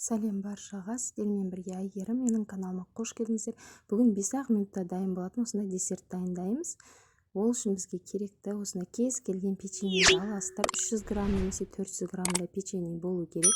Сәлем баршаға, сіздермен бірге Әйгерім. Менің каналыма қош келдіңіздер. Бүгін 5-ақ минутта дайын болатын осындай десерт дайындаймыз. Ол үшін бізге керекті осындай кез келген печеньені аласыздар. 300 грамм немесе 400 граммдай печенье болу керек.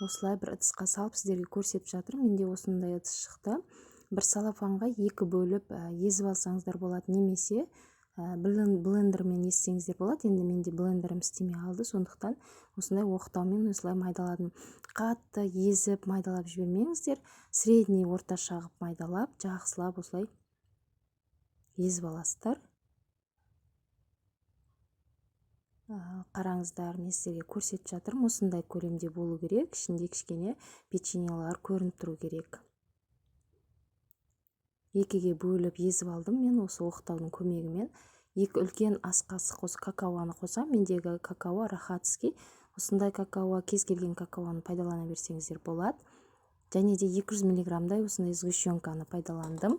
Осылай бір ыдысқа салып сіздерге көрсетіп жатырмын. Менде осындай ыдыс шықты. Бір салафанға екі бөліп езіп алсаңыздар болады, немесе блендермен езсеңіздер болады. Енді менде блендерім істемей қалды, сондықтан осындай оқтаумен осылай майдаладым. Қатты езіп майдалап жібермеңіздер, средний орташа қылып майдалап, жақсылап осылай езіп аласыздар. Қараңыздар, мен сіздерге көрсетіп жатырмын, осындай көлемде болу керек, ішінде кішкене печеньелер көрініп тұру керек. Екіге бөліп езіп алдым мен осы оқтаудың көмегімен. Екі үлкен ас қасық осы какаоны қосамын. Мендегі какао рахатский, осындай какао, кез келген какаоны пайдалана берсеңіздер болады. Және де 200 миллиграммдай осындай сгущенканы пайдаландым.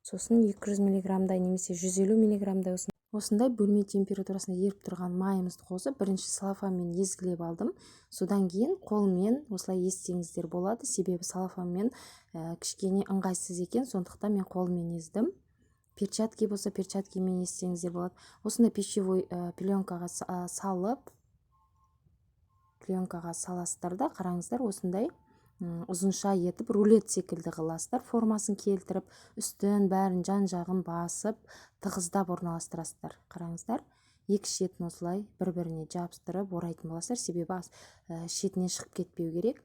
Сосын 200 миллиграммдай немесе 150 миллиграммдай осындай бөлме температурасында еріп тұрған майымызды қосып, бірінші салафанмен езгілеп алдым. Содан кейін қолмен осылай езсеңіздер болады, себебі салафанмен кішкене ыңғайсыз екен, сондықтан мен қолмен ездім. Перчатки болса, перчаткимен езсеңіздер болады. Осындай пищевой пленкаға салып, пленкаға саласыздар да, қараңыздар, осындай ұзынша етіп рулет секілді қыласыздар, формасын келтіріп, үстін бәрін жан-жағын басып, тығыздап орналастырасыздар. Қараңыздар, екі шетін осылай бір-біріне жабыстырып орайтын боласыздар, себебі шетінен шығып кетпеу керек.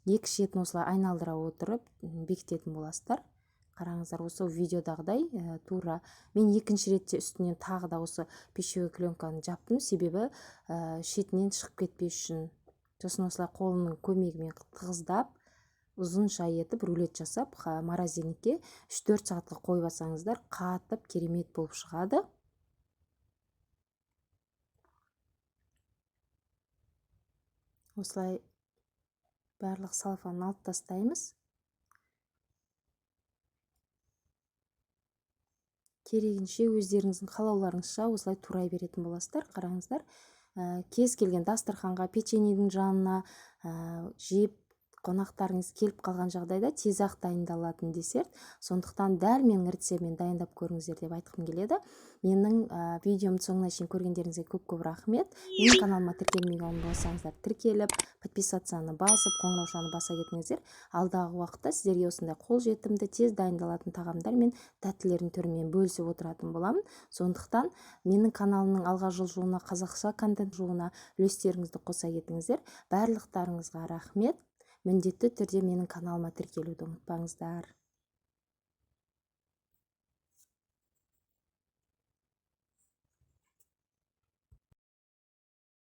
Екі шетін осылай айналдыра отырып бекітетін боласыздар. Қараңыздар, осы видеодағыдай тура. Мен екінші ретте үстінен тағы да осы пищевой пленканы жаптым, себебі шетінен шығып кетпес үшін. Сосын осылай қолымның көмегімен тығыздап, ұзынша етіп рулет жасап, морозильникке 3-4 сағатқа қойып алсаңыздар, қатып керемет болып шығады. Осылай барлық салафанын алып тастаймыз. Керегінше өздеріңіздің қалауларыңызша осылай турай беретін боласыздар. Қараңыздар, кез келген дастарханға, печеньенің жанына, жеп қонақтарыңыз келіп қалған жағдайда тез-ақ дайындалатын десерт. Сондықтан дәл менің рецептіммен дайындап көріңіздер деп айтқым келеді. Менің видеомды соңына шейін көргендеріңізге көп-көп рахмет. Менің каналыма тіркелмеген болсаңыздар, тіркеліп, подписацияны басып, қоңыраушаны баса кетіңіздер. Алдағы уақытта сіздерге осындай қолжетімді, тез дайындалатын тағамдар мен тәттілердің түрімен бөлісіп отыратын боламын. Сондықтан менің каналымның алға жылжуына, қазақша контент жылжуына үлестеріңізді қоса кетіңіздер. Барлықтарыңызға рахмет. Міндетті түрде менің каналыма тіркелуді ұмытпаңыздар.